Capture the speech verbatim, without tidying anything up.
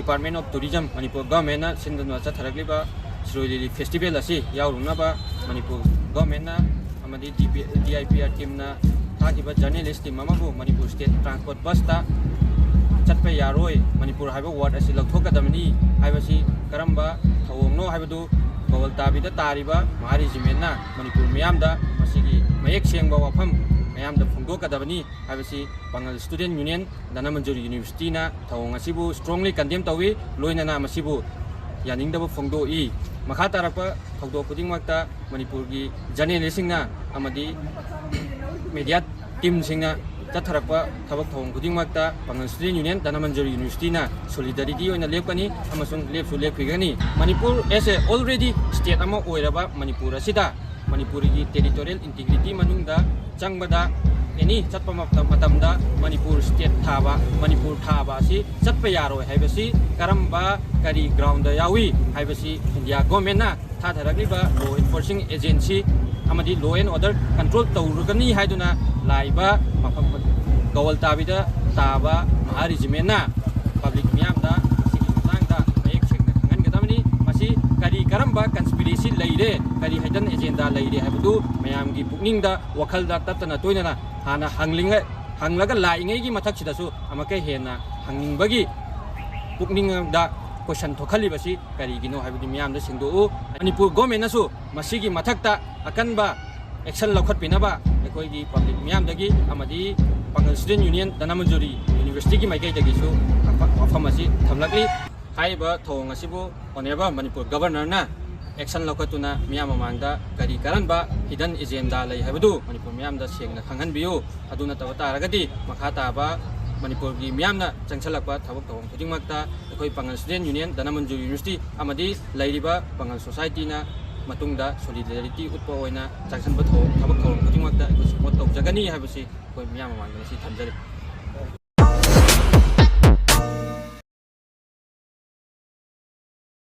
Department of Tourism, Manipur ꯒꯚꯔꯟꯃꯦꯟꯅ ꯁꯤꯟꯗꯨꯅ ꯆꯠꯊꯔꯛꯂꯤꯕ ꯁꯤꯔꯣꯏ ꯂꯤꯂꯤ festival ꯑꯁꯤ ꯌꯥꯎꯔꯨꯅꯕ ꯃꯅꯤꯄꯨꯔ ꯒꯚꯔꯟꯃꯦꯟꯅ ꯑꯃꯗꯤ ꯗꯤ ꯄꯤ, ꯗꯤ ꯑꯥꯏ ꯄꯤ ꯑꯥꯔ ꯇꯤꯝꯅ ꯊꯥꯈꯤꯕ ꯖꯔꯅꯦꯂꯤꯁ ꯇꯤꯝ ꯑꯃꯕꯨ ꯃꯅꯤꯄꯨꯔ ꯁ꯭ꯇꯦꯠ ꯇ꯭ꯔꯥꯟꯁꯄꯣꯔꯠ ꯕꯁꯇ ꯆꯠꯄ ꯌꯥꯔꯣꯏ, ꯃꯅꯤꯄꯨꯔ ꯍꯥꯏꯕ ꯋꯥꯔꯗ ꯑꯁꯤ ꯂꯧꯊꯣꯛꯀꯗꯕꯅꯤ ꯍꯥꯏꯕꯁꯤ ꯀꯔꯝꯕ ꯊꯧꯑꯣꯡꯅꯣ ꯍꯥꯏꯕꯗꯨ ꯒꯣꯋꯜꯇꯥꯕꯤꯗ ꯇꯥꯔꯤꯕ ꯃꯍꯥ ꯔꯤꯖꯤꯃꯦꯟꯅ ꯃꯅꯤꯄꯨꯔ ꯃꯤꯌꯥꯝꯗ ꯃꯁꯤꯒꯤ ꯃꯌꯦꯛ ꯁꯦꯡꯕ ꯋꯥꯐꯝ ꯃꯌꯥꯝꯗ ꯐꯣꯡꯗꯣꯛꯀꯗꯕꯅꯤ ꯍꯥꯏꯕꯁꯤ ꯄꯥꯡꯒꯜ ꯁ꯭ꯇꯨꯗꯦꯟ ꯌꯨꯅꯤꯌꯟ ꯙꯅꯃꯟꯖꯨꯔꯤ ꯌꯨꯅꯤꯚꯔꯁꯤꯇꯤꯅ ꯊꯧꯑꯣꯡ ꯑꯁꯤꯕꯨ strongly condemn ꯇꯧꯏ, ꯂꯣꯏꯅꯅ ꯃꯁꯤꯕꯨ ꯌꯥꯅꯤꯡꯗꯕ ꯐꯣꯡꯗꯣꯛꯏ꯫ ꯃꯈꯥ ꯇꯥꯔꯛꯄ ꯊꯧꯗꯣꯛ ꯈꯨꯗꯤꯡꯃꯛꯇ ꯃꯅꯤꯄꯨꯔꯒꯤ ꯖꯔꯅꯦꯂꯤꯁꯁꯤꯡꯅ ꯑꯃꯗꯤ ꯃꯦꯗꯤꯌꯥ ꯇꯤꯝꯁꯤꯡꯅ ꯆꯠꯊꯔꯛꯄ ꯊꯕꯛ ꯊꯧꯑꯣꯡ ꯈꯨꯗꯤꯡꯃꯛꯇ ꯄꯥꯡꯒꯜ ꯁ꯭ꯇꯨꯗꯦꯟ ꯌꯨꯅꯤꯌꯟ ꯙꯅꯃꯟꯖꯨꯔꯤ ꯌꯨꯅꯤꯚꯔꯁꯤꯇꯤꯅ ꯁꯣꯂꯤꯗꯥꯔꯤꯇꯤ ꯑꯣꯏꯅ ꯂꯦꯞꯀꯅꯤ ꯑꯃꯁꯨꯡ ꯂꯦꯞꯁꯨ ꯂꯦꯞꯈꯤꯒꯅꯤ꯫ Manipur as a already state ꯑꯃ ꯑꯣꯏꯔꯕ ꯃꯅꯤꯄꯨꯔ ꯑꯁꯤꯗ ꯃꯅꯤꯄꯨꯔꯒꯤ ꯇꯦꯔꯤꯇꯣꯔꯤꯌꯦꯜ ꯏꯟꯇꯤꯒ꯭ꯔꯤꯇꯤ ꯃꯅꯨꯡꯗ ꯆꯪꯕꯗ ꯑꯦꯅꯤ ꯆꯠꯄ ꯃꯇꯝ-, ꯃꯇꯝꯗ ꯃꯅꯤꯄꯨꯔ ꯁ꯭ꯇꯦꯠ ꯊꯥꯕ, ꯃꯅꯤꯄꯨꯔ ꯊꯥꯕ ꯑꯁꯤ ꯆꯠꯄ ꯌꯥꯔꯣꯏ ꯍꯥꯏꯕꯁꯤ ꯀꯔꯝꯕ, ꯀꯔꯤ ꯒ꯭ꯔꯥꯎꯟꯗ ꯌꯥꯎꯏ ꯍꯥꯏꯕꯁꯤ ꯏꯟꯗꯤꯌꯥ ꯒꯣꯔꯃꯦꯟꯅ ꯊꯥꯊꯔꯛꯂꯤꯕ ꯂꯣ ꯏꯟꯐꯣꯔꯁꯤꯡ ꯑꯦꯖꯦꯟꯁꯤ ꯑꯃꯗꯤ ꯂꯣ ꯑꯦꯟ ꯑꯣꯔꯗꯔ ꯀꯟꯇ꯭ꯔꯣꯜ ꯇꯧꯔꯒꯅꯤ ꯍꯥꯏꯗꯨꯅ ꯂꯥꯛꯏꯕ ꯃꯐꯝ ꯒꯋꯜꯇꯥꯕꯤꯗ ꯇꯥꯕ ꯃꯍꯥ ꯔꯤꯖꯤꯃꯦꯟꯅ ꯄꯕ꯭ꯂꯤꯛ ꯃꯤꯌꯥꯝꯗ ꯃꯁꯤꯒꯤ ꯃꯇꯥꯡꯗ ꯃꯌꯦꯛ ꯁꯦꯡꯅ ꯈꯪꯍꯟꯒꯗꯕꯅꯤ꯫ ꯃꯁꯤ ꯀꯔꯤ ꯀꯔꯝꯕ ꯀꯟꯁꯄꯤꯔꯦꯁꯤ ꯂꯩꯔꯦ, ꯀꯔꯤ ꯍꯤꯗꯟ ꯑꯦꯖꯦꯟꯗꯥ ꯂꯩꯔꯦ ꯍꯥꯏꯕꯗꯨ ꯃꯌꯥꯝꯒꯤ ꯄꯨꯛꯅꯤꯡꯗ, ꯋꯥꯈꯜꯗ ꯇꯠꯇꯅ ꯇꯣꯏꯅꯅ ꯍꯥꯟꯅ ꯍꯪꯂꯤꯉꯩ-, ꯍꯪꯂꯒ ꯂꯥꯛꯏꯉꯩꯒꯤ ꯃꯊꯛꯁꯤꯗꯁꯨ ꯑꯃꯨꯛꯀ ꯍꯦꯟꯅ ꯍꯪꯅꯤꯡꯕꯒꯤ ꯄꯨꯛꯅꯤꯡꯗ ꯀꯣꯏꯁꯟ ꯊꯣꯛꯍꯜꯂꯤꯕꯁꯤ ꯀꯔꯤꯒꯤꯅꯣ ꯍꯥꯏꯕꯗꯨ ꯃꯤꯌꯥꯝꯗ ꯁꯦꯡꯗꯣꯛꯎ꯫ ꯃꯅꯤꯄꯨꯔ ꯒꯣꯔꯃꯦꯟꯅꯁꯨ ꯃꯁꯤꯒꯤ ꯃꯊꯛꯇ ꯑꯀꯟꯕ ꯑꯦꯛꯁꯟ ꯂꯧꯈꯠꯄꯤꯅꯕ ꯑꯩꯈꯣꯏꯒꯤ ꯄꯕ꯭ꯂꯤꯛ ꯃꯤꯌꯥꯝꯗꯒꯤ ꯑꯃꯗꯤ ꯄꯥꯡꯒꯜ ꯁ꯭ꯇꯨꯗꯦꯟ ꯌꯨꯅꯤꯌꯟ ꯙꯅꯃꯟꯖꯨꯔꯤ ꯌꯨꯅꯤꯚꯔꯁꯤꯇꯤꯒꯤ ꯃꯥꯏꯀꯩꯗꯒꯤꯁꯨ ꯋꯥꯐꯝ ꯑꯁꯤ ꯊꯝꯂꯛꯂꯤ꯫ ꯍꯥꯏꯔꯤꯕ ꯊꯧꯑꯣꯡ ꯑꯁꯤꯕꯨ ꯑꯣꯅꯔꯦꯕꯜ ꯃꯅꯤꯄꯨꯔ ꯒꯕꯔꯅꯔꯅ ꯑꯦꯛꯁꯟ ꯂꯧꯈꯠꯇꯨꯅ ꯃꯤꯌꯥꯝ ꯃꯃꯥꯡꯗ ꯀꯔꯤ ꯀꯔꯝꯕ ꯍꯤꯗꯟ ꯑꯦꯖꯦꯟꯗꯥ ꯂꯩ ꯍꯥꯏꯕꯗꯨ ꯃꯅꯤꯄꯨꯔ ꯃꯤꯌꯥꯝꯗ ꯁꯦꯡꯅ ꯈꯪꯍꯟꯕꯤꯌꯨ꯫ ꯑꯗꯨ ꯅꯠꯇꯕ ꯇꯥꯔꯒꯗꯤ ꯃꯈꯥ ꯇꯥꯕ ꯃꯅꯤꯄꯨꯔꯒꯤ ꯃꯤꯌꯥꯝꯅ ꯆꯪꯁꯤꯜꯂꯛꯄ ꯊꯕꯛ ꯊꯧꯑꯣꯡ ꯈꯨꯗꯤꯡꯃꯛꯇ ꯑꯩꯈꯣꯏ ꯄꯥꯡꯒꯜ ꯁ꯭ꯇꯨꯗꯦꯟ ꯌꯨꯅꯤꯌꯟ ꯙꯅꯃꯟꯖꯨꯔꯤ ꯌꯨꯅꯤꯚꯔꯁꯤꯇꯤ ꯑꯃꯗꯤ ꯂꯩꯔꯤꯕ ꯄꯥꯡꯒꯜ ꯁꯣꯁꯥꯏꯇꯤꯅ ꯃꯇꯨꯡꯗ ꯁꯣꯂꯤꯗꯥꯔꯤꯇꯤ ꯎꯠꯄ ꯑꯣꯏꯅ ꯆꯪꯁꯤꯟꯕ ꯊꯧꯑꯣꯡ, ꯊꯕꯛ ꯊꯧꯔꯝ ꯈꯨꯗꯤꯡꯃꯛꯇ ꯑꯩꯈꯣꯏ ꯁꯄꯣꯔꯠ ꯇꯧꯖꯒꯅꯤ ꯍꯥꯏꯕꯁꯤ ꯑꯩꯈꯣꯏ ꯃꯤꯌꯥꯝ ꯃꯃꯥꯡꯗ ꯉꯁꯤ ꯊꯝꯖꯔꯤ꯫